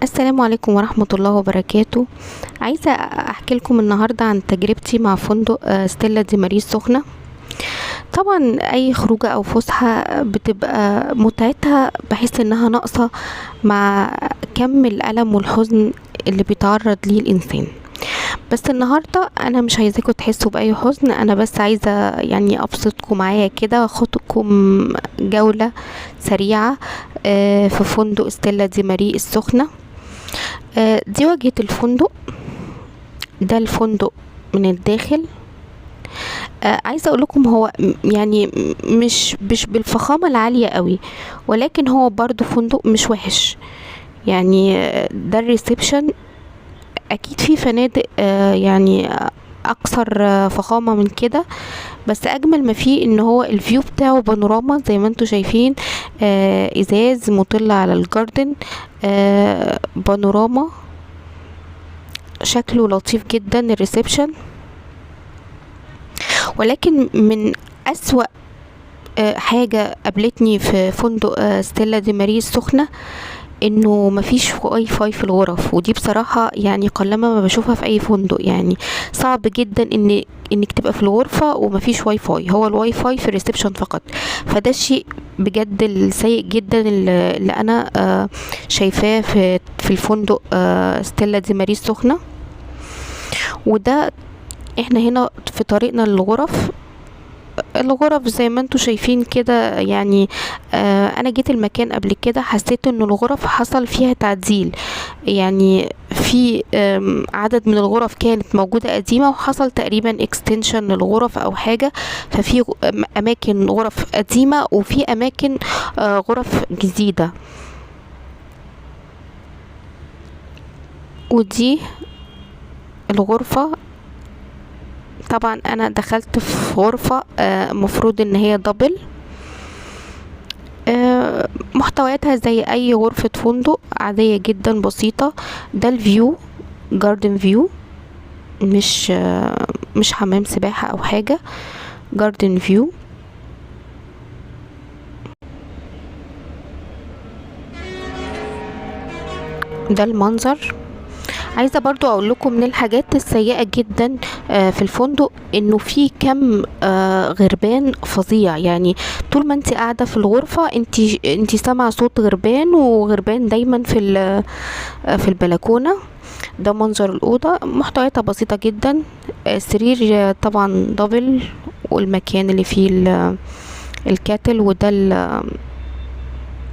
السلام عليكم ورحمة الله وبركاته. عايزة أحكي لكم النهاردة عن تجربتي مع فندق ستيلا دي ماري السخنة. طبعا أي خروجة أو فسحة بتبقى متعتها بحس إنها ناقصة مع كم الألم والحزن اللي بيتعرض ليه الإنسان، بس النهاردة أنا مش عايزاكم تحسوا بأي حزن، أنا بس عايزة يعني أبسطكم معايا كده واخدكم جولة سريعة في فندق ستيلا دي ماري السخنة. دي واجهة الفندق، ده الفندق من الداخل. عايزة اقول لكم هو يعني مش بالفخامة العالية قوي، ولكن هو برضو فندق مش وحش. يعني ده ال reception، اكيد في فنادق يعني اكثر فخامة من كده، بس اجمل ما فيه ان هو ال view بتاعه بانوراما زي ما انتم شايفين، ازاز مطل على ال garden، بانوراما، شكله لطيف جدا ال reception. ولكن من اسوأ حاجة قابلتني في فندق ستيلا دي ماري السخنة انه مفيش واي فاي في الغرف، ودي بصراحة يعني قلما ما بشوفها في اي فندق. يعني صعب جدا انك تبقى في الغرفة ومفيش واي فاي، هو الواي فاي في ال reception فقط. فده الشيء بجد السيء جدا اللي انا شايفاه في الفندق ستيلا دي ماري السخنة. وده احنا هنا في طريقنا للغرف. الغرف زي ما انتم شايفين كده، يعني انا جيت المكان قبل كده حسيت ان الغرف حصل فيها تعديل، يعني في عدد من الغرف كانت موجودة قديمة وحصل تقريبا extension للغرف او حاجة، ففي اماكن غرف قديمة وفي اماكن غرف جديدة. ودي الغرفة. طبعا انا دخلت في غرفة مفروض ان هي double، محتوياتها زي اي غرفة فندق عادية جدا بسيطة. ده ال view، garden view، مش حمام سباحة او حاجة، garden view. ده المنظر. عايزة برضو اقول لكم من الحاجات السيئة جدا في الفندق انه في كم غربان فظيع. يعني طول ما انت قاعدة في الغرفة انت سامعة صوت غربان، وغربان دايما في البلكونة. ده منظر الأوضة، محتوياتها بسيطة جدا، سرير طبعا دبل، والمكان اللي فيه الكاتل، وده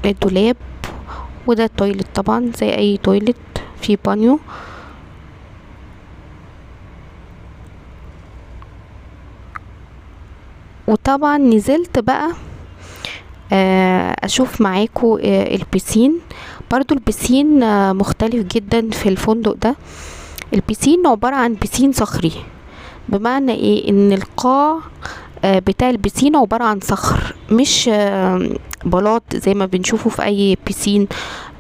الدولاب، وده ال toilet طبعا زي اي toilet في بانيو. وطبعا نزلت بقى اشوف معاكو البسين. برضو البسين مختلف جدا في الفندق ده. البسين عبارة عن بسين صخري، بمعنى ايه؟ ان القاع بتاع البسين عبارة عن صخر، مش بلاط زي ما بنشوفه في اي بسين،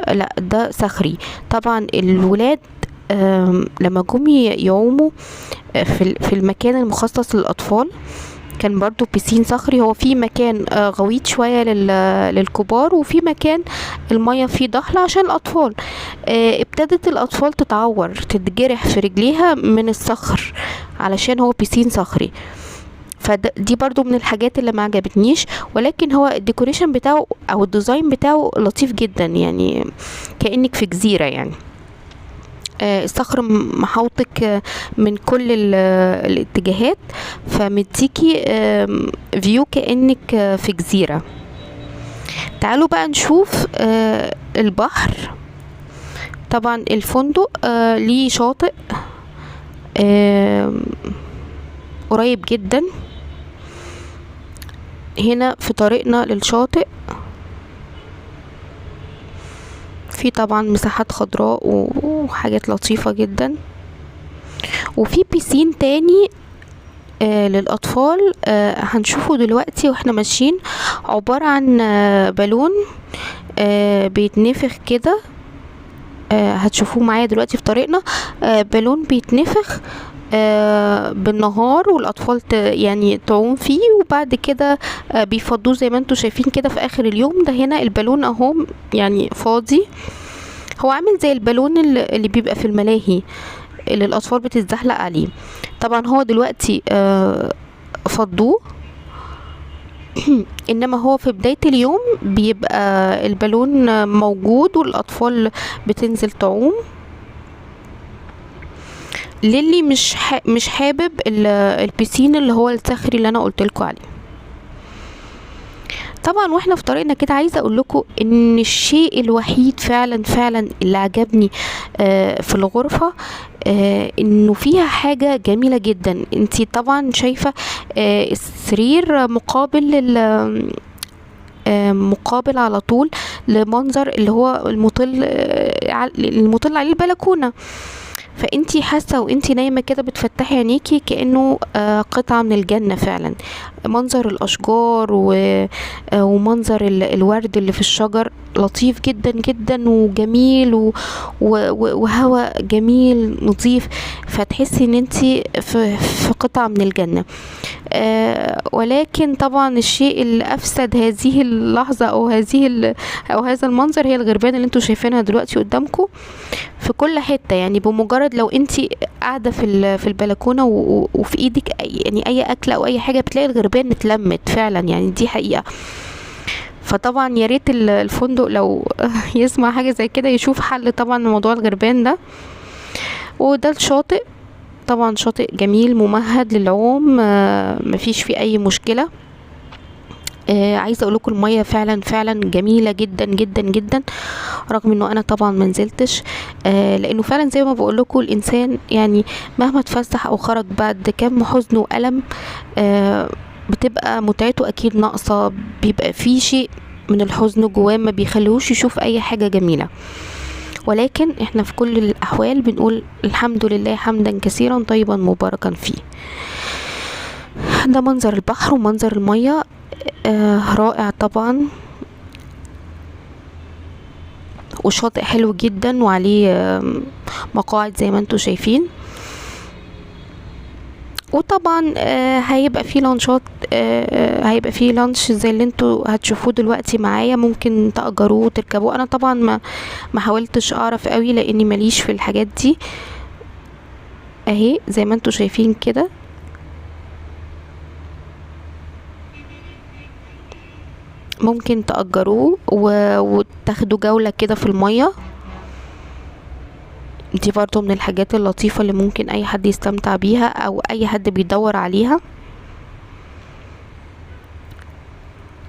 لا ده صخري. طبعا الولاد لما جم يعوموا في المكان المخصص للاطفال كان برضو بسين صخري. هو في مكان غويط شوية للكبار، وفي مكان المية فيه ضحلة عشان الأطفال. ابتدت الأطفال تتعور، تتجرح في رجليها من الصخر علشان هو بسين صخري. فدي برضو من الحاجات اللي ما عجبتنيش، ولكن هو ال decoration بتاعه او ال design بتاعه لطيف جدا، يعني كأنك في جزيرة. الصخر محاوطك من كل الاتجاهات، فمديكي view كأنك في جزيرة. تعالوا بقى نشوف البحر. طبعا الفندق ليه شاطئ قريب جدا. هنا في طريقنا للشاطئ في طبعا مساحات خضراء وحاجات لطيفة جدا، وفي بيسين تاني للأطفال، هنشوفه دلوقتي واحنا ماشيين. عبارة عن بالون بيتنفخ كده، هتشوفوه معايا دلوقتي في طريقنا. بالون بيتنفخ بالنهار، والأطفال تعوم فيه، وبعد كده بيفضوه زي ما انتوا شايفين كده في آخر اليوم. ده هنا البالون اهو فاضي، هو عامل زي البالون اللي بيبقى في الملاهي اللي الاطفال بتتزحلق عليه. طبعا هو دلوقتي فضوه، انما هو في بداية اليوم بيبقى البالون موجود والاطفال بتنزل تعوم. للي مش حابب البسين اللي هو الصخري اللي انا قلت لكم عليه. طبعا واحنا في طريقنا كده عايزه اقول لكم ان الشيء الوحيد فعلا فعلا اللي عجبني في الغرفة، انه فيها حاجة جميلة جدا. انتي طبعا شايفه، السرير مقابل على طول لمنظر اللي هو المطل عليه البلكونه. فانتي حاسه وانتي نايمة كده بتفتحي عينيكي كانه قطعه من الجنة فعلا. منظر الاشجار ومنظر الورد اللي في الشجر لطيف جدا جدا وجميل، وهواء جميل نظيف، فتحسي ان انتي في قطعه من الجنة. ولكن طبعا الشيء اللي افسد هذه اللحظة او هذا المنظر هي الغربان اللي انتوا شايفينها دلوقتي قدامكم في كل حتة. بمجرد لو انتي قاعدة في البلكونه وفي ايدك اي اكله او اي حاجة بتلاقي الغربان اتلمت فعلا، دي حقيقة. فطبعا يا ريت الفندق لو يسمع حاجة زي كده يشوف حل طبعا لموضوع الغربان ده. وده الشاطئ، طبعا شاطئ جميل ممهد للعوم، مفيش فيه اي مشكلة. عايزه اقول لكم المية فعلا فعلا جميلة جدا جدا جدا، رغم انه انا طبعا ما نزلتش، لانه فعلا زي ما بقول لكم الانسان مهما اتفسح او خرج بعد كم حزن والم، بتبقى متعته اكيد ناقصه، بيبقى في شيء من الحزن جواه ما بيخليهوش يشوف اي حاجة جميلة. ولكن احنا في كل الاحوال بنقول الحمد لله حمدا كثيرا طيبا مباركا فيه. ده منظر البحر ومنظر المية، رائع طبعا، وشاطئ حلو جدا وعليه مقاعد زي ما انتم شايفين. وطبعا هيبقى فيه لانشات، هيبقى فيه لانش زي اللي انتوا هتشوفوه دلوقتي معايا، ممكن تأجروه وتركبوه. انا طبعا ما حاولتش اعرف قوي لاني ماليش في الحاجات دي. اهي زي ما انتوا شايفين كده. ممكن تأجروه وتاخدوا جولة كده في المية. دي برضو من الحاجات اللطيفة اللي ممكن اي حد يستمتع بيها او اي حد بيدور عليها.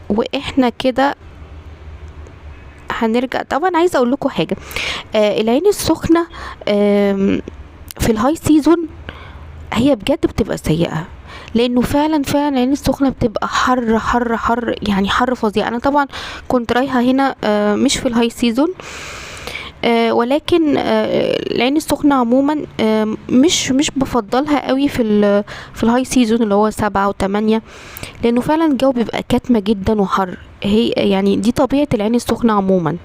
واحنا كده هنرجع. طبعا عايزة اقول لكم حاجة، العين السخنة، في ال high season هي بجد بتبقى سيئة، لانه فعلا فعلا العين السخنة بتبقى حر حر حر، يعني حر فظيع. انا طبعا كنت رايحة هنا، مش في ال high season، ولكن العين السخنة عموما، مش بفضلها قوي في ال high season اللي هو 7 و8، لانه فعلا الجو بيبقى كاتمة جدا وحر. هي دي طبيعة العين السخنة عموما.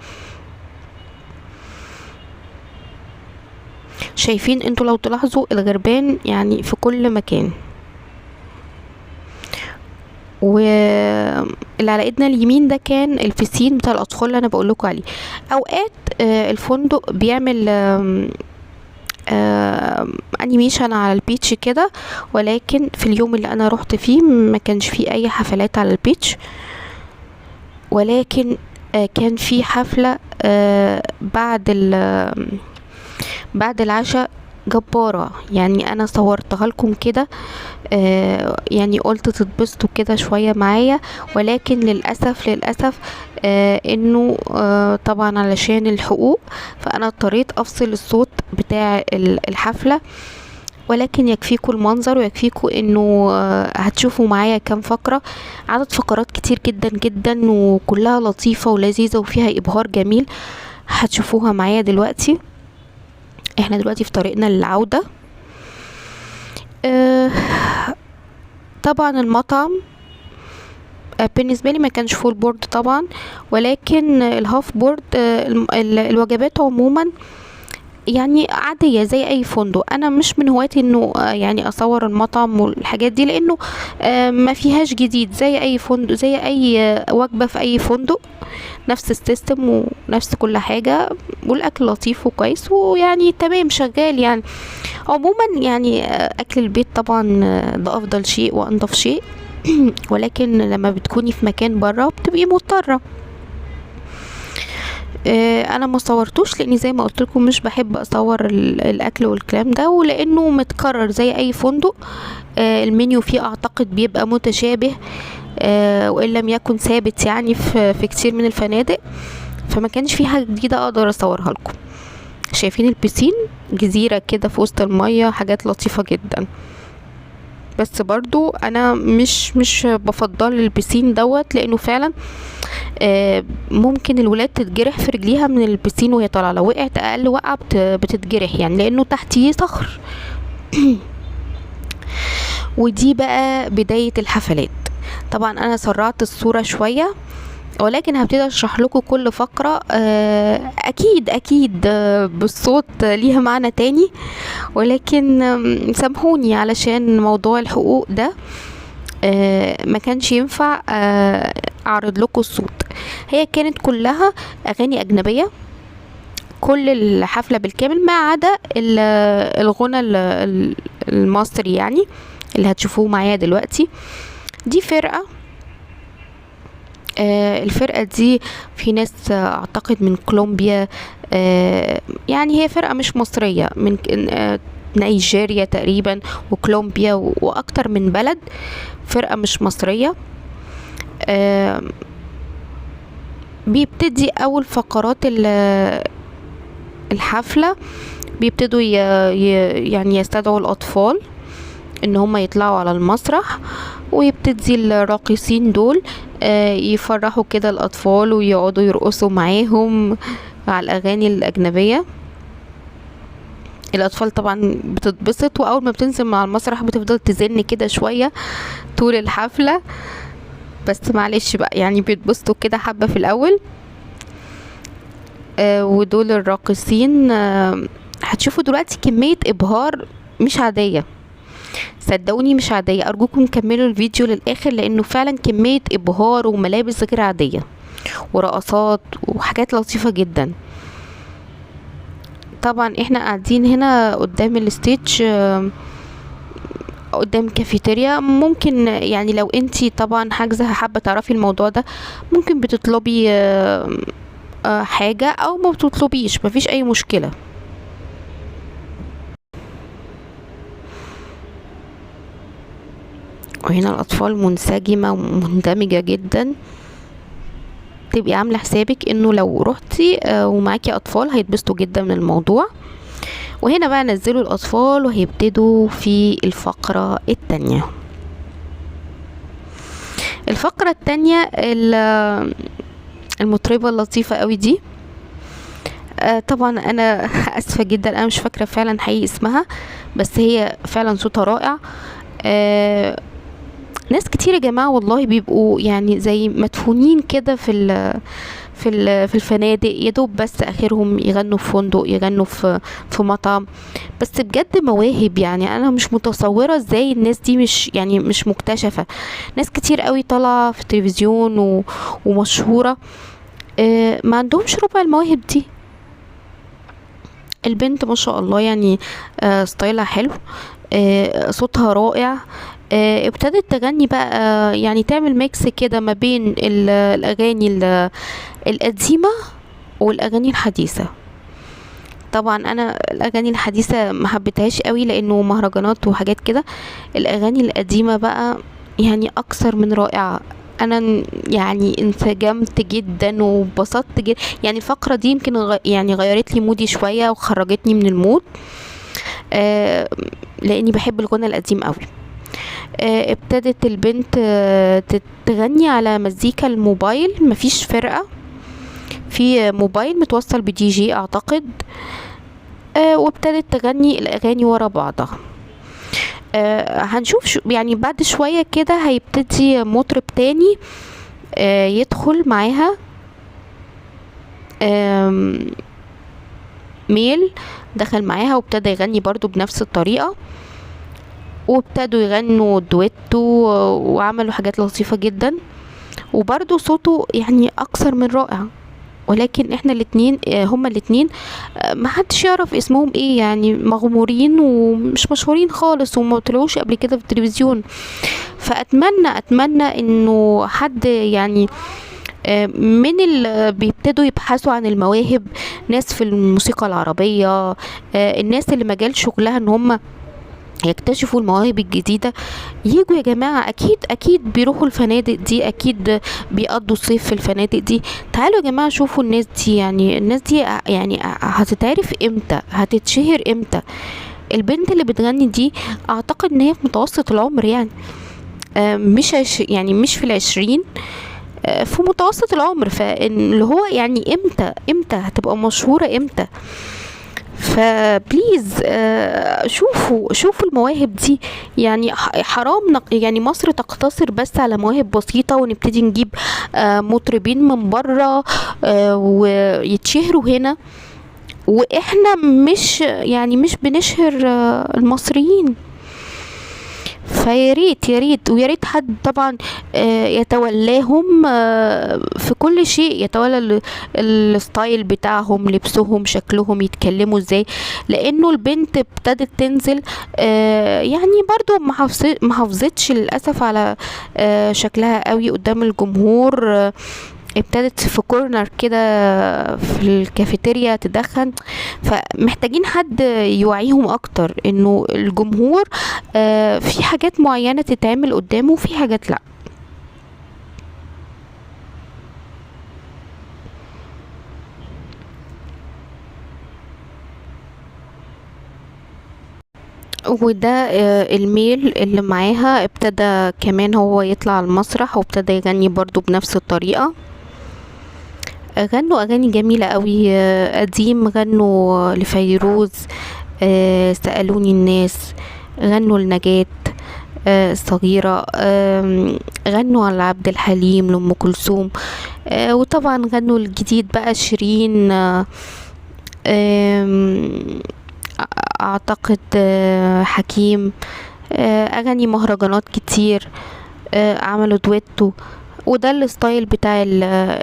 شايفين انتوا لو تلاحظوا الغربان في كل مكان. واللي على ايدنا اليمين ده كان البسين بتاع الاطفال اللي انا بقول لكم عليه. اوقات، الفندق بيعمل، animation على ال beach كده، ولكن في اليوم اللي انا روحت فيه ما كانش فيه اي حفلات على ال beach، ولكن، كان في حفلة، بعد العشاء جبارة. انا صورتها لكم كده، قلت تتبسطوا كده شوية معايا، ولكن للأسف، انه، طبعا علشان الحقوق فانا اضطريت افصل الصوت بتاع الحفلة، ولكن يكفيكوا المنظر ويكفيكوا انه، هتشوفوا معايا كام فقرة، عدد فقرات كتير جدا جدا وكلها لطيفة ولذيذة وفيها ابهار جميل، هتشوفوها معايا دلوقتي. احنا دلوقتي في طريقنا للعودة. طبعا المطعم، بالنسبة لي ما كانش full board طبعا، ولكن ال half board، الوجبات عموما، يعني عادية زي اي فندق. انا مش من هواتي انه يعني اصور المطعم والحاجات دي، لانه ما فيهاش جديد، زي اي فندق، زي اي وجبة في اي فندق، نفس ال system ونفس كل حاجة، والاكل لطيف وكويس ويعني تمام شغال. يعني عموما يعني اكل البيت طبعا ده افضل شيء وانضف شيء، ولكن لما بتكوني في مكان برا بتبقي مضطرة. انا ما صورتوش لاني زي ما قلت لكم مش بحب اصور الاكل والكلام ده، ولانه متكرر زي اي فندق. المنيو فيه اعتقد بيبقى متشابه، وان لم يكن ثابت يعني في كتير من الفنادق، فما كانش في حاجة جديدة اقدر اصورها لكم. شايفين البسين جزيرة كده في وسط المية، حاجات لطيفة جدا. بس برضو انا مش بفضل البسين دوت، لانه فعلا ممكن الولاد تتجرح في رجليها من البسين وهي طالعه، لو وقعت اقل وقعه بتتجرح يعني، لانه تحتيه صخر. ودي بقى بداية الحفلات. طبعا انا سرعت الصورة شوية، ولكن هبتدي اشرح لكم كل فقرة. اكيد اكيد بالصوت ليها معنى تاني، ولكن سامحوني علشان موضوع الحقوق ده ما كانش ينفع اعرض لكم الصوت. هي كانت كلها اغاني اجنبية، كل الحفلة بالكامل ما عدا الغنى المصري يعني اللي هتشوفوه معايا دلوقتي. دي فرقة، الفرقة دي في ناس اعتقد من كولومبيا، يعني هي فرقة مش مصرية، من نيجيريا تقريبا وكولومبيا واكتر من بلد، فرقة مش مصرية. بيبتدي اول فقرات الحفلة، بيبتدوا يعني يستدعوا الاطفال ان هم يطلعوا على المسرح، ويبتدي الراقصين دول يفرحوا كده الاطفال ويقعدوا يرقصوا معاهم على الاغاني الاجنبية. الاطفال طبعا بتتبسط، واول ما بتنزل مع المسرح بتفضل تزن كده شوية طول الحفلة، بس معلش بقى يعني بيتبسطوا كده حبة في الاول. ودول الراقصين، هتشوفوا دلوقتي كمية ابهار مش عادية، صدقوني مش عادية. ارجوكم كملوا الفيديو للاخر، لانه فعلا كمية ابهار وملابس غير عادية ورقصات وحاجات لطيفة جدا. طبعا احنا قاعدين هنا قدام ال stage، قدام كافيتيريا. ممكن يعني لو انتي طبعا حاجزه حابة تعرفي الموضوع ده، ممكن بتطلبي حاجة او ما بتطلبيش، مفيش اي مشكلة. وهنا الاطفال منسجمه ومندمجه جدا. تبقي عامله حسابك انه لو روحتي ومعاكي اطفال هيتبسطوا جدا من الموضوع. وهنا بقى نزلوا الاطفال وهيبتدوا في الفقرة التانية. الفقرة التانية المطربه اللطيفة قوي دي، طبعا انا اسفه جدا، انا مش فاكره فعلا حقيقي اسمها، بس هي فعلا صوتها رائع. ناس كتير يا جماعة والله بيبقوا يعني زي مدفونين كده في الفنادق، يا دوب بس اخرهم يغنوا في فندق، يغنوا في مطعم، بس بجد مواهب. يعني انا مش متصورة ازاي الناس دي مش مكتشفه. ناس كتير قوي طالعه في التلفزيون ومشهوره، ما عندهمش ربع المواهب دي. البنت ما شاء الله يعني ستايلها حلو، صوتها رائع. ابتدت تغني بقى، يعني تعمل mix كده ما بين الاغاني القديمة والاغاني الحديثة. طبعا انا الاغاني الحديثة ما حبيتهاش قوي لانه مهرجانات وحاجات كده. الاغاني القديمة بقى يعني اكثر من رائعة. انا يعني انسجمت جدا وبسطت جدا. يعني الفقرة دي يمكن يعني غيرت لي مودي شوية وخرجتني من ال mood، لاني بحب الغنى القديم قوي. ابتدت البنت تغني على مزيكا الموبايل، مفيش فرقة، في موبايل متوصل بدي جي اعتقد. وابتدت تغني الاغاني ورا بعضها. هنشوف يعني بعد شوية كده هيبتدي مطرب تاني يدخل معاها. male دخل معاها وابتدى يغني برضو بنفس الطريقة، وابتدوا يغنوا دويتو وعملوا حاجات لطيفة جدا، وبرضو صوته يعني اكثر من رائع. ولكن احنا الاتنين، هما الاتنين، ما حدش يعرف اسمهم ايه، يعني مغمورين ومش مشهورين خالص وما طلعوش قبل كده في التلفزيون. فاتمنى انه حد يعني من اللي بيبتدوا يبحثوا عن المواهب، ناس في الموسيقى العربية، الناس اللي مجال شغلها ان هم يكتشفوا المواهب الجديدة، يجوا يا جماعة. اكيد بيروحوا الفنادق دي، اكيد بيقضوا الصيف في الفنادق دي. تعالوا يا جماعة شوفوا الناس دي، يعني الناس دي يعني هتتعرف امتى، هتتشهر امتى؟ البنت اللي بتغني دي اعتقد ان هي في متوسط العمر، يعني مش يعني مش في 20، في متوسط العمر، فاللي هو يعني امتى هتبقى مشهورة امتى؟ ف please، شوفوا المواهب دي. يعني حرام يعني مصر تقتصر بس على مواهب بسيطة، ونبتدي نجيب مطربين من بره، ويتشهروا هنا، واحنا مش بنشهر المصريين. فيا ريت، يا ريت، ويا ريت حد طبعا، يتولاهم، في كل شيء، يتولى ال style بتاعهم، لبسهم، شكلهم، يتكلموا ازاي. لانه البنت ابتدت تنزل، يعني برضو ما حافظتش للاسف على، شكلها قوي قدام الجمهور. ابتدت في corner كده في الكافيتيريا تدخن. فمحتاجين حد يوعيهم اكتر انه الجمهور، في حاجات معينة تتعمل قدامه وفي حاجات لا. وده، الميل اللي معاها ابتدى كمان هو يطلع المسرح وابتدى يغني برضو بنفس الطريقة. غنوا اغاني جميلة قوي، قديم، غنوا لفيروز، سألوني الناس، غنوا لنجاة، الصغيرة، غنوا على عبد الحليم، لأم كلثوم، وطبعا غنوا الجديد بقى شيرين، اعتقد، حكيم، اغاني مهرجانات كتير، عملوا دويتو. وده ال style بتاع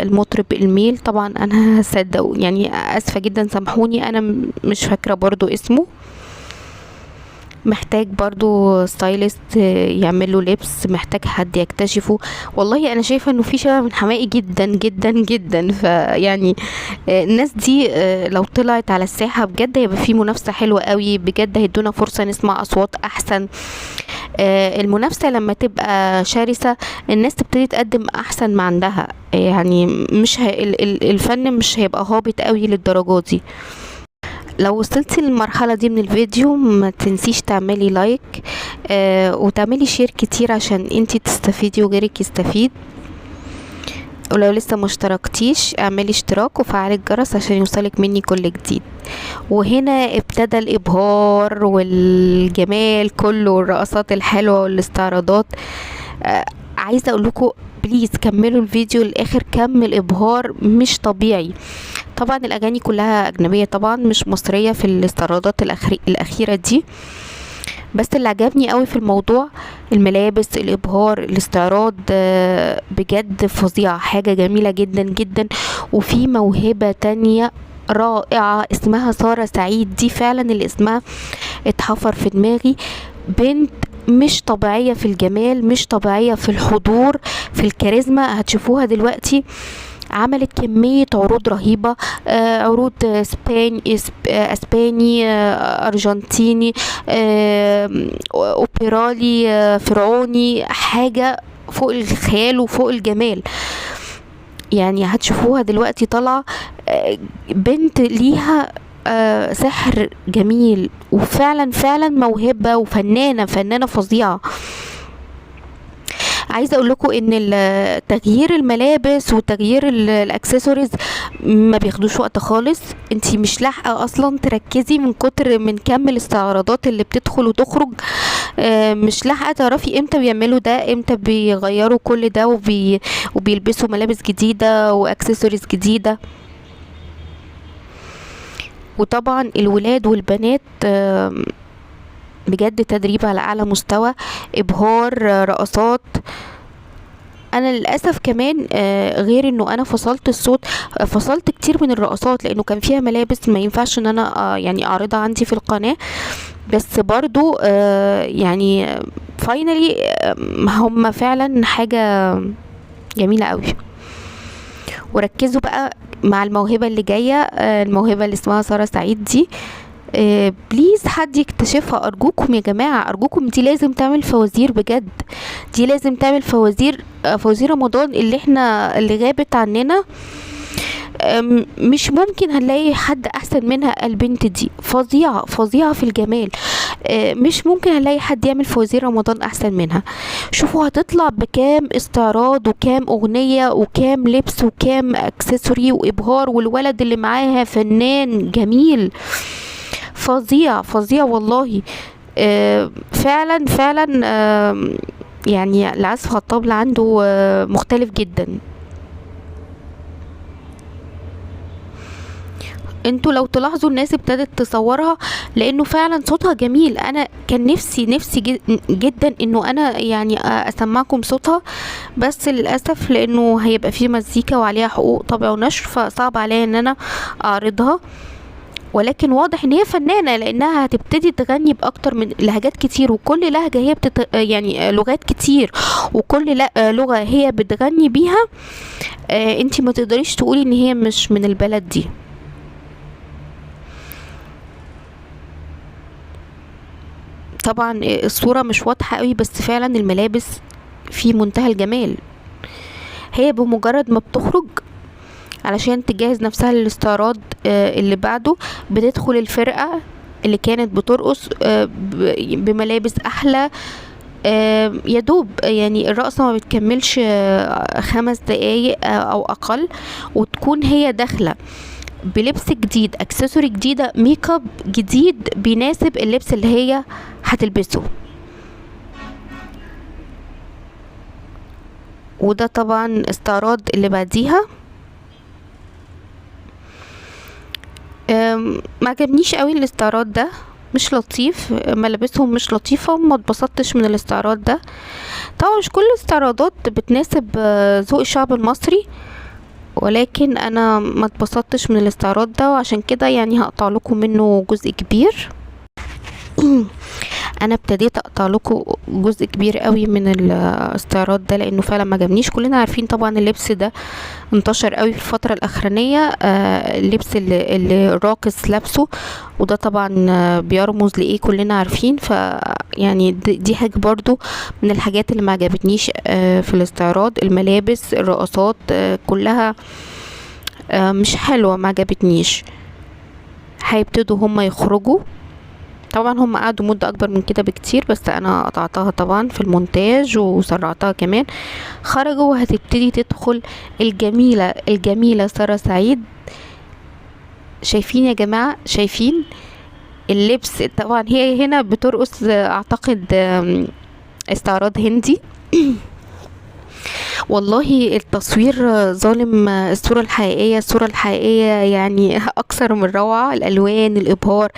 المطرب ال male. طبعا انا هصدق، يعني اسفة جدا سامحوني، انا مش فاكرة برضو اسمه. محتاج برضو stylist يعمل له لبس، محتاج حد يكتشفه. والله انا شايفة انه في شبه من حماقي جدا جدا جدا. فيعني، الناس دي، لو طلعت على الساحة بجد هيبقى في منافسة حلوة قوي، بجد هيدونا فرصة نسمع اصوات احسن. المنافسة لما تبقى شرسة الناس تبتدي تقدم احسن ما عندها، يعني مش الفن مش هيبقى هابط قوي للدرجة دي. لو وصلتي للمرحلة دي من الفيديو ما تنسيش تعملي like، وتعملي share كتير عشان انتي تستفيدي وغيرك يستفيد. ولو لسه ما اشتركتيش اعملي اشتراك وفعلي الجرس عشان يوصلك مني كل جديد. وهنا ابتدى الابهار والجمال كله والرقصات الحلوة والاستعراضات. عايزة اقول لكم please كملوا الفيديو للاخر، كم الابهار مش طبيعي. طبعا الاغاني كلها اجنبية طبعا مش مصرية في الاستعراضات الاخيرة دي، بس اللي عجبني قوي في الموضوع الملابس، الابهار، الاستعراض، بجد فظيع، حاجة جميلة جدا جدا. وفي موهبة تانية رائعة اسمها سارة سعيد، دي فعلا اللي اسمها اتحفر في دماغي. بنت مش طبيعية في الجمال، مش طبيعية في الحضور، في الكاريزما، هتشوفوها دلوقتي. عملت كمية عروض رهيبة، عروض اسباني، ارجنتيني، اوبرالي، فرعوني، حاجة فوق الخيال وفوق الجمال. هتشوفوها دلوقتي طالعة، بنت ليها، سحر جميل، وفعلا فعلا موهبة وفنانة، فنانة فظيعة. عايزة اقول لكم ان تغيير الملابس وتغيير الاكسسوارز ما بياخدوش وقت خالص، انتي مش لاحقة اصلا تركزي من كتر من كم الاستعراضات اللي بتدخل وتخرج، مش لاحقة تعرفي امتى بيعملوا ده، امتى بيغيروا كل ده، وبيلبسوا ملابس جديدة واكسسوارز جديدة. وطبعا الولاد والبنات بجد تدريب على اعلى مستوى، ابهار، رقصات. انا للاسف كمان غير انه انا فصلت الصوت، فصلت كتير من الرقصات لانه كان فيها ملابس ما ينفعش ان انا يعني اعرضها عندي في القناة، بس برضو يعني finally هم فعلا حاجة جميلة قوي. وركزوا بقى مع الموهبة اللي جاية، الموهبة اللي اسمها سارة سعيد دي، please حد يكتشفها ارجوكم يا جماعة، ارجوكم. دي لازم تعمل فوازير بجد، دي لازم تعمل فوازير، فوازير رمضان اللي غابت عننا. مش ممكن هنلاقي حد احسن منها. البنت دي فظيعة فظيعة في الجمال، مش ممكن هنلاقي حد يعمل فوازير رمضان احسن منها. شوفوا هتطلع بكام استعراض وكام اغنية وكام لبس وكام accessory وابهار، والولد اللي معاها فنان جميل فظيع فظيع والله. فعلا فعلا، يعني العزف على الطبلة عنده مختلف جدا. انتوا لو تلاحظوا الناس ابتدت تصورها لانه فعلا صوتها جميل. انا كان نفسي جدا انه انا اسمعكم صوتها، بس للاسف لانه هيبقى فيه مزيكا وعليها حقوق طبع ونشر، فصعب عليا ان انا اعرضها. ولكن واضح ان هي فنانة لانها هتبتدي تغني باكتر من لهجات كتير، وكل لهجة هي يعني لغات كتير، وكل لغة هي بتغني بيها. انتي ما تقدريش تقولي ان هي مش من البلد دي. طبعا الصورة مش واضحة قوي، بس فعلا الملابس في منتهى الجمال. هي بمجرد ما بتخرج علشان تجهز نفسها للاستعراض اللي بعده، بتدخل الفرقة اللي كانت بترقص بملابس أحلى. يدوب الرقصة ما بتكملش 5 دقايق أو أقل، وتكون هي داخلة بلبس جديد، accessory جديدة، ميك اب جديد بيناسب اللبس اللي هي هتلبسه. وده طبعا استعراض اللي بعديها. ما عجبنيش قوي الاستعراض ده، مش لطيف، ملابسهم مش لطيفة، وما اتبسطتش من الاستعراض ده. طبعا مش كل الاستعراضات بتناسب ذوق الشعب المصري، ولكن انا ما اتبسطتش من الاستعراض ده، وعشان كده هقطع لكم منه جزء كبير. انا ابتديت اقطع لكم جزء كبير قوي من الاستعراض ده لانه فعلا ما عجبنيش. كلنا عارفين طبعا اللبس ده انتشر قوي في الفتره الاخرانيه، اللبس اللي الراقص لابسه، وده طبعا بيرمز لايه كلنا عارفين. ف دي حاجه برضو من الحاجات اللي ما عجبتنيش في الاستعراض. الملابس، الرقصات، كلها مش حلوه، ما عجبتنيش. هيبتدوا هم يخرجوا، طبعا هم قعدوا مدة اكبر من كده بكتير، بس انا قطعتها طبعا في المونتاج وسرعتها كمان. خرجوا وهتبتدي تدخل الجميلة سارة سعيد. شايفين يا جماعة، شايفين اللبس؟ طبعا هي هنا بترقص اعتقد استعراض هندي. والله التصوير ظالم الصورة الحقيقية، الصورة الحقيقية اكثر من روعة، الالوان، الابهار،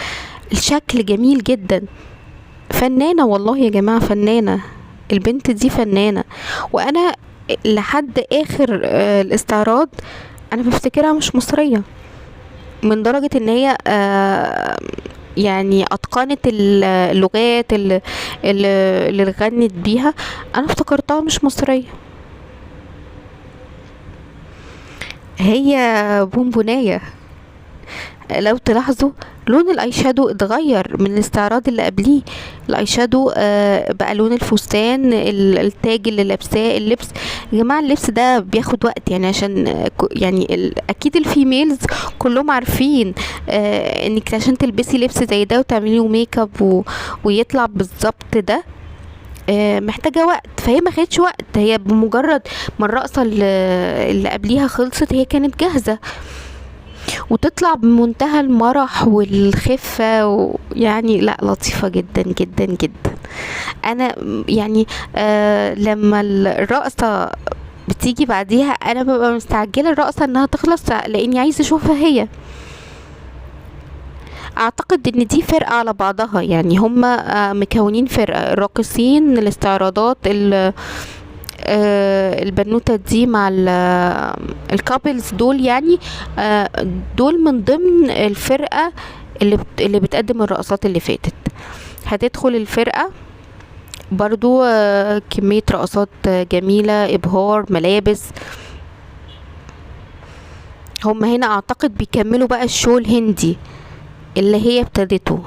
الشكل جميل جدا. فنانة والله يا جماعة، فنانة البنت دي، فنانة. وانا لحد اخر الاستعراض انا بفتكرها مش مصرية، من درجة ان هي اتقنت اللغات اللي غنت بيها، انا افتكرتها مش مصرية. هي بونبوناية. لو تلاحظوا لون ال eye shadow اتغير من الاستعراض اللي قبليه. ال eye shadow، بقى لون الفستان، التاج اللي لابساه، اللبس. يا جماعه اللبس ده بياخد وقت، عشان اكيد ال females كلهم عارفين، انك عشان تلبسي لبس زي ده وتعمليه ميك اب ويطلع بالظبط ده، محتاجه وقت. فهي ما خدتش وقت، هي بمجرد ما الرقصه اللي قبليها خلصت هي كانت جاهزه، وتطلع بمنتهى المرح والخفة، لا لطيفة جدا جدا جدا. انا لما الرقصة بتيجي بعديها انا ببقى مستعجلة الرقصة انها تخلص لاني عايزة اشوفها هي. اعتقد ان دي فرقة على بعضها، يعني هم مكونين فرقة، الراقصين، الاستعراضات، البنوتة دي مع ال couples دول، يعني دول من ضمن الفرقة اللي بتقدم الرقصات اللي فاتت. هتدخل الفرقة برضو، كمية رقصات جميلة، ابهار، ملابس. هم هنا اعتقد بيكملوا بقى ال show الهندي اللي هي ابتدته.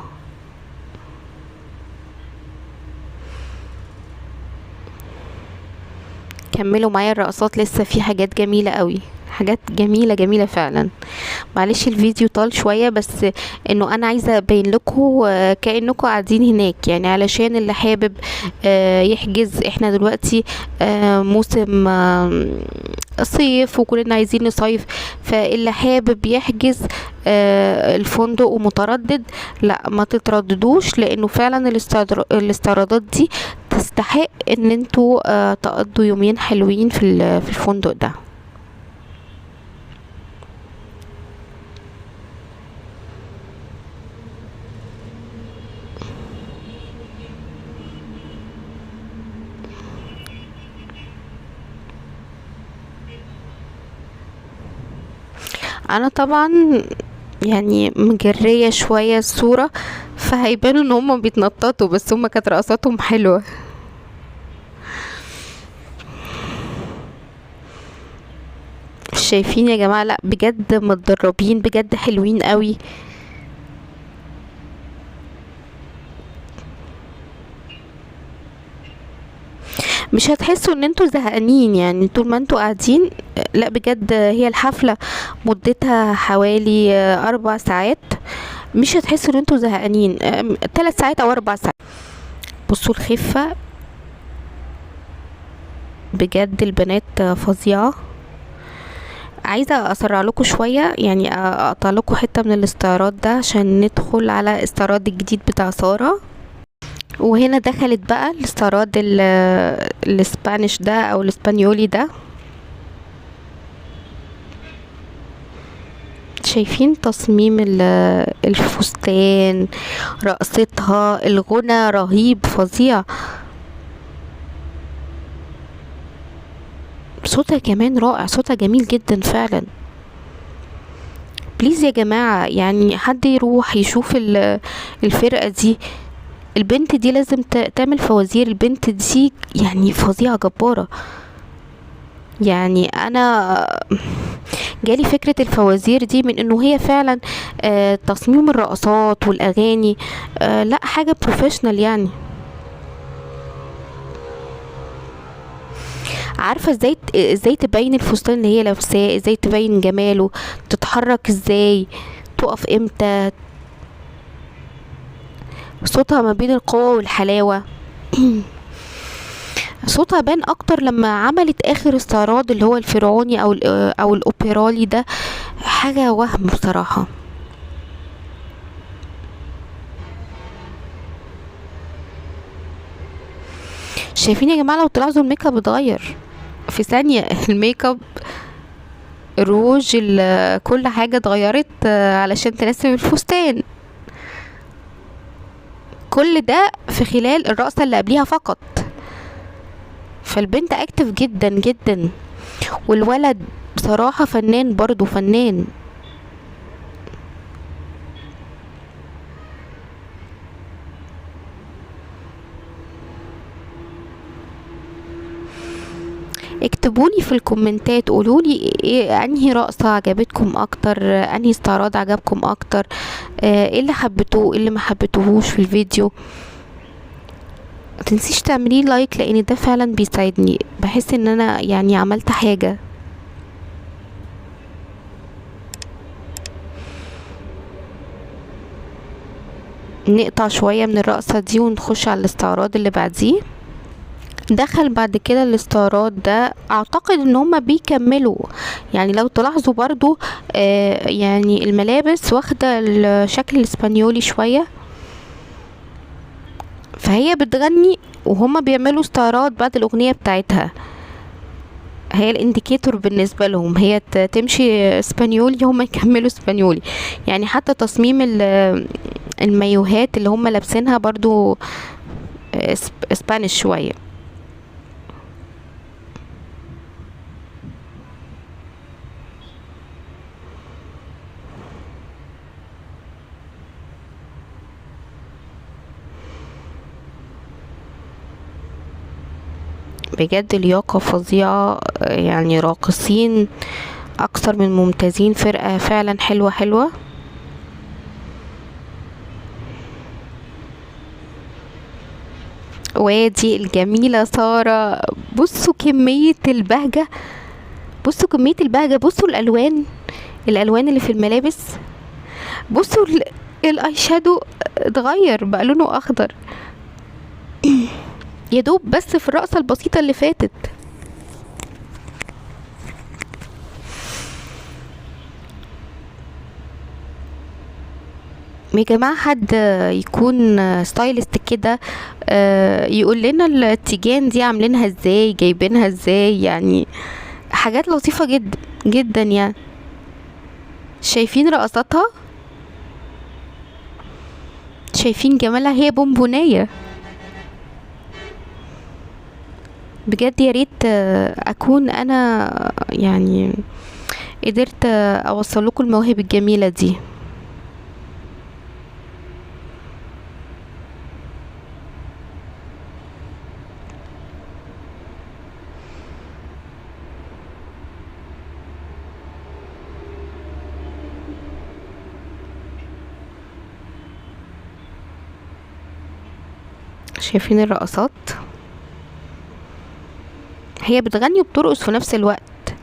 كملوا معايا الرقصات، لسه في حاجات جميلة قوي، حاجات جميلة جميلة فعلا. معلش الفيديو طال شوية، بس انه انا عايزة ابين لكم كأنكم قاعدين هناك، يعني علشان اللي حابب يحجز. احنا دلوقتي موسم صيف وكلنا عايزين نصيف، فاللي حابب يحجز الفندق ومتردد، لا ما تترددوش، لانه فعلا الاستعراضات دي تستحق ان انتوا تقضوا يومين حلوين في الفندق ده. انا طبعا مجرية شوية الصورة، فهيبانوا ان هما بيتنططوا، بس هما كانت رقصاتهم حلوة. شايفين يا جماعة؟ لا بجد متدربين، بجد حلوين قوي. مش هتحسوا ان انتوا زهقانين طول ما انتوا قاعدين. لا بجد هي الحفلة مدتها حوالي 4 ساعات، مش هتحسوا ان انتوا زهقانين، 3 ساعات او 4 ساعات. بصوا الخفة بجد، البنات فظيعة. عايزة اسرع لكم شوية، اقطع لكم حتة من الاستعراض ده عشان ندخل على استعراض الجديد بتاع سارة. وهنا دخلت بقى الاستعراض الاسبانيش ده او الاسبانيولي ده. شايفين تصميم الفستان، رقصتها، الغنى رهيب فظيع، صوتها كمان رائع، صوتها جميل جدا فعلا. please يا جماعة، حد يروح يشوف الفرقة دي. البنت دي لازم تعمل فوازير، البنت دي فظيعة جبارة. انا جالي فكرة الفوازير دي من انه هي فعلا، تصميم الرقصات والاغاني، لا حاجة professional. عارفة ازاي تبين الفستان اللي هي لابساه، ازاي تبين جماله، تتحرك ازاي، تقف امتى، صوتها ما بين القوة والحلاوة. صوتها بان اكتر لما عملت اخر استعراض اللي هو الفرعوني او الاوبرالي ده، حاجة وهم بصراحة. شايفين يا جماعة؟ لو تلاحظوا الميك اب اتغير في ثانية، الميك اب، الروج، كل حاجة اتغيرت، علشان تناسب الفستان. كل ده في خلال الرقصة اللي قبليها فقط. فالبنت active جدا جدا، والولد بصراحة فنان برضو، فنان. اكتبولي في الكومنتات، قولولي ايه انهي رقصة عجبتكم اكتر، انهي استعراض عجبكم اكتر، ايه اللي حبيتوه، ايه اللي ما حبيتوهوش في الفيديو. ما تنسيش تعملي like لان ده فعلا بيساعدني، بحس ان انا عملت حاجة. نقطع شوية من الرقصة دي ونخش على الاستعراض اللي بعديه. دخل بعد كده الاستعراض ده، اعتقد ان هما بيكملوا، لو تلاحظوا برضو، الملابس واخدة الشكل الاسبانيولي شوية، فهي بتغني وهما بيعملوا استعراض بعد الاغنية بتاعتها. هي ال indicator بالنسبة لهم، هي تمشي اسبانيولي هم يكملوا اسبانيولي. يعني حتى تصميم المايوهات اللي هم لابسينها برضو Spanish شوية. بجد لياقة فظيعة، يعني راقصين اكثر من ممتازين، فرقة فعلا حلوة حلوة. وادي الجميلة سارة، بصوا كمية البهجة، بصوا كمية البهجة، بصوا الالوان اللي في الملابس، بصوا ال eye shadow اتغير بقى لونه اخضر يا دوب بس في الرقصة البسيطة اللي فاتت. يا جماعة حد يكون stylist كده، يقول لنا التيجان دي عاملينها ازاي، جايبينها ازاي، يعني حاجات لطيفة جدا جدا. شايفين رقصاتها، شايفين جمالها، هي بونبونية بجد. يا ريت اكون انا قدرت اوصل لكم المواهب الجميلة دي. شايفين الرقصات، هي بتغني وبترقص في نفس الوقت،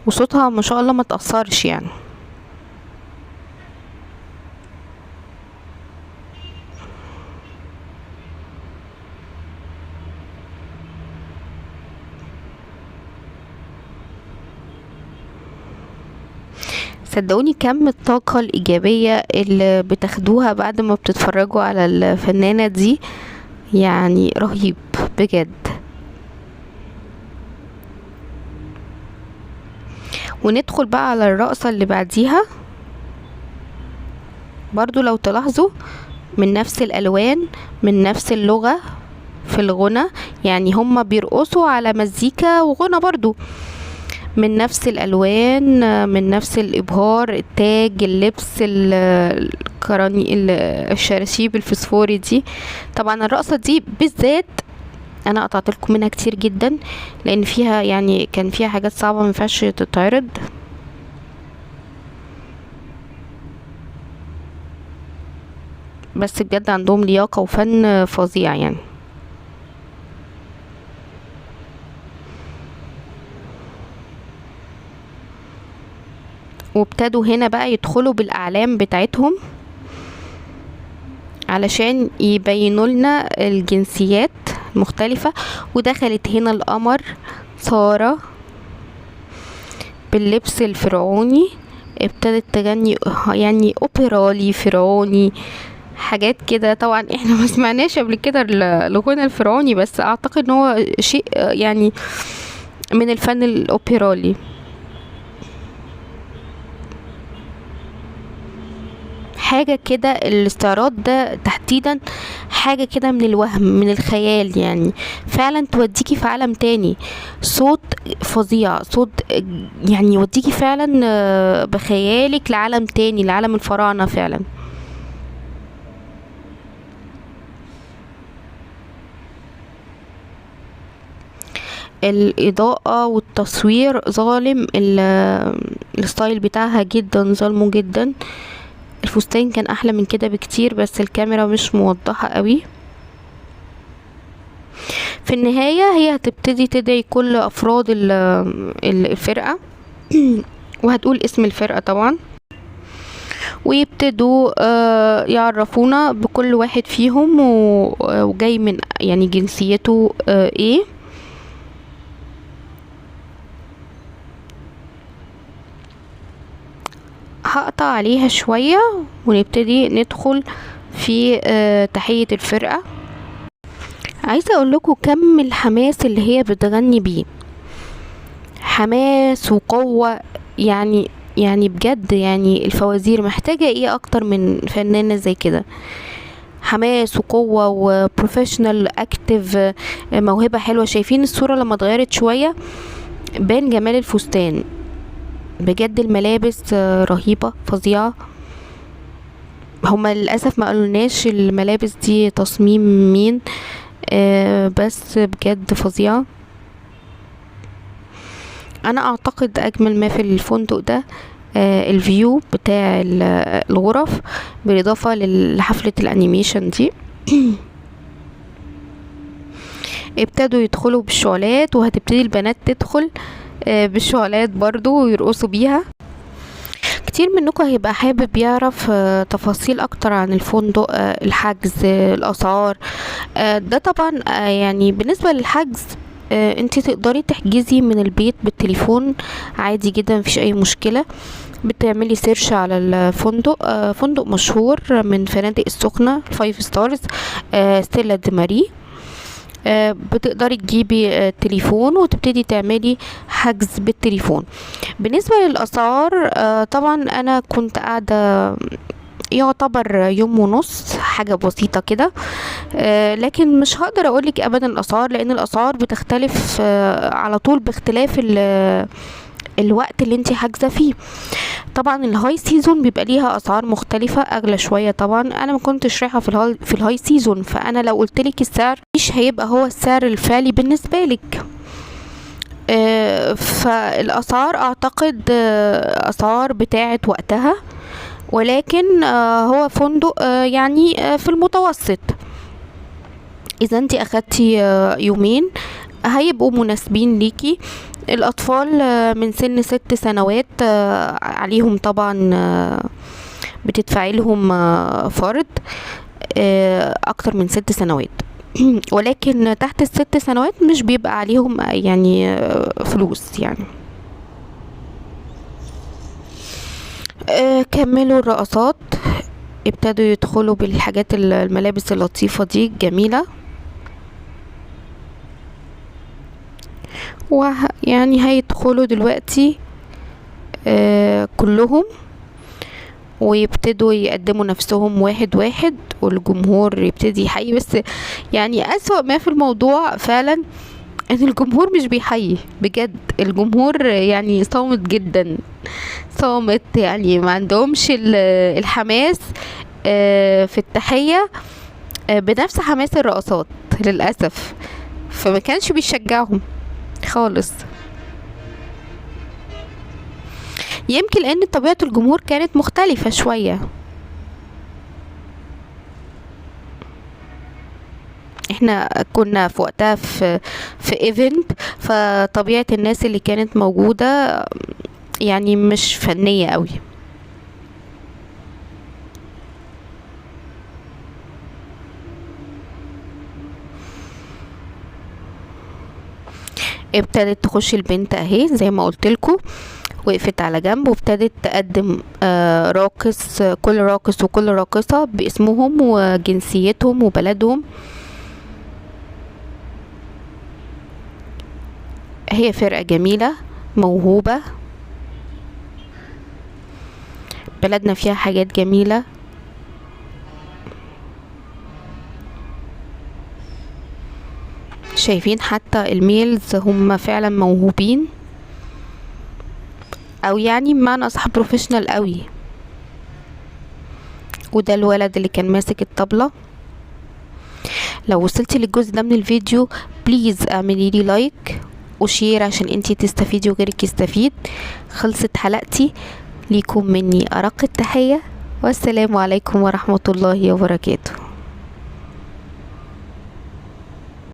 وصوتها ما شاء الله ما تأثرش. صدقوني كم الطاقة الإيجابية اللي بتاخدوها بعد ما بتتفرجوا على الفنانة دي، رهيب بجد. وندخل بقى على الرقصة اللي بعديها، برضو لو تلاحظوا من نفس الألوان، من نفس اللغة في الغنى، هما بيرقصوا على مزيكا وغنى برضو، من نفس الألوان، من نفس الإبهار، التاج، اللبس، الشراشيب الفسفوري دي. طبعا الرقصة دي بالذات انا قطعت لكم منها كتير جدا، لان فيها كان فيها حاجات صعبة ما ينفعش تتعرض. بس بجد عندهم لياقة وفن فظيع. وابتدوا هنا بقى يدخلوا بالأعلام بتاعتهم علشان يبينوا لنا الجنسيات المختلفة. ودخلت هنا القمر سارة باللبس الفرعوني، ابتدت تغني اوبرالي فرعوني، حاجات كده. طبعا احنا ما سمعناش قبل كده الغنى الفرعوني، بس اعتقد ان هو شيء من الفن الاوبرالي. حاجة كده الاستعراض ده تحديدا حاجة كده من الوهم، من الخيال، فعلا توديكي في عالم تاني. صوت فظيع، صوت يوديكي فعلا بخيالك لعالم تاني، لعالم الفراعنة فعلا. الإضاءة والتصوير ظالم الستايل بتاعها جدا، ظالمه جدا. الفستان كان احلى من كده بكتير، بس الكاميرا مش موضحة قوي. في النهاية هي هتبتدي تدعي كل افراد الفرقة وهتقول اسم الفرقة طبعا، ويبتدوا يعرفونا بكل واحد فيهم وجاي من جنسيته ايه. هقطع عليها شوية ونبتدي ندخل في تحية الفرقة. عايزة اقول لكم كم الحماس اللي هي بتغني بيه، حماس وقوة، يعني بجد يعني الفوازير محتاجة ايه اكتر من فنانة زي كده؟ حماس وقوة و professional active، موهبة حلوة. شايفين الصورة لما اتغيرت شوية بان جمال الفستان، بجد الملابس رهيبة فظيعة. هما للأسف ما قالولناش الملابس دي تصميم مين، بس بجد فظيعة. انا اعتقد اجمل ما في الفندق ده ال view بتاع الغرف، بالاضافة لحفلة ال animation دي. ابتدوا يدخلوا بالشعلات، وهتبتدي البنات تدخل بالشعلات برضو ويرقصوا بيها. كتير منكم هيبقى حابب يعرف تفاصيل اكتر عن الفندق، الحجز، الاسعار. ده طبعا يعني بالنسبة للحجز، انتي تقدري تحجزي من البيت بالتليفون عادي جدا، مفيش اي مشكلة. بتعملي search على الفندق، فندق مشهور من فنادق السخنة 5 stars، ستيلا دي ماري. بتقدري تجيبي التليفون وتبتدي تعملي حجز بالتليفون. بالنسبة للأسعار، طبعا أنا كنت قاعدة يعتبر يوم ونص، حاجة بسيطة كده، لكن مش هقدر اقولك ابدا الاسعار، لان الاسعار بتختلف على طول باختلاف الوقت اللي انتي حاجزة فيه. طبعا ال high season بيبقى ليها اسعار مختلفة، اغلى شوية. طبعا انا ما كنتش رايحة في ال high season، فانا لو قلتلك السعر مش هيبقى هو السعر الفعلي بالنسبة لك. فالاسعار اعتقد اسعار بتاعت وقتها، ولكن هو فندق في المتوسط. اذا انتي اخدتي يومين هيبقوا مناسبين ليكي. الاطفال من سن 6 سنوات عليهم طبعا بتدفعي لهم فرد اكتر من 6 سنوات، ولكن تحت ال6 سنوات مش بيبقى عليهم فلوس. كملوا الرقصات، ابتدوا يدخلوا بالحاجات الملابس اللطيفة دي الجميلة، هيدخلوا دلوقتي كلهم ويبتدوا يقدموا نفسهم واحد واحد، والجمهور يبتدي يحيي. بس أسوأ ما في الموضوع فعلا ان الجمهور مش بيحيي بجد، الجمهور صامت جدا، صامت، ما عندهمش الحماس في التحية بنفس حماس الرقصات للأسف، فما كانش بيشجعهم خالص. يمكن لأن طبيعة الجمهور كانت مختلفة شوية. احنا كنا في وقتها في ايفنت، فطبيعة الناس اللي كانت موجودة مش فنية قوي. ابتدت تخش البنت اهي زي ما قلت لكم، وقفت على جنب وابتدت تقدم راقص، كل راقص وكل راقصة باسمهم وجنسيتهم وبلدهم. هي فرقة جميلة موهوبة، بلدنا فيها حاجات جميلة. شايفين حتى ال males هم فعلا موهوبين، او بمعنى اصح professional قوي. وده الولد اللي كان ماسك الطبلة. لو وصلتي للجزء ده من الفيديو please اعملي لي like و share عشان انتي تستفيدي وغيرك يستفيد. خلصت حلقتي، ليكم مني ارق التحية، والسلام عليكم ورحمة الله وبركاته.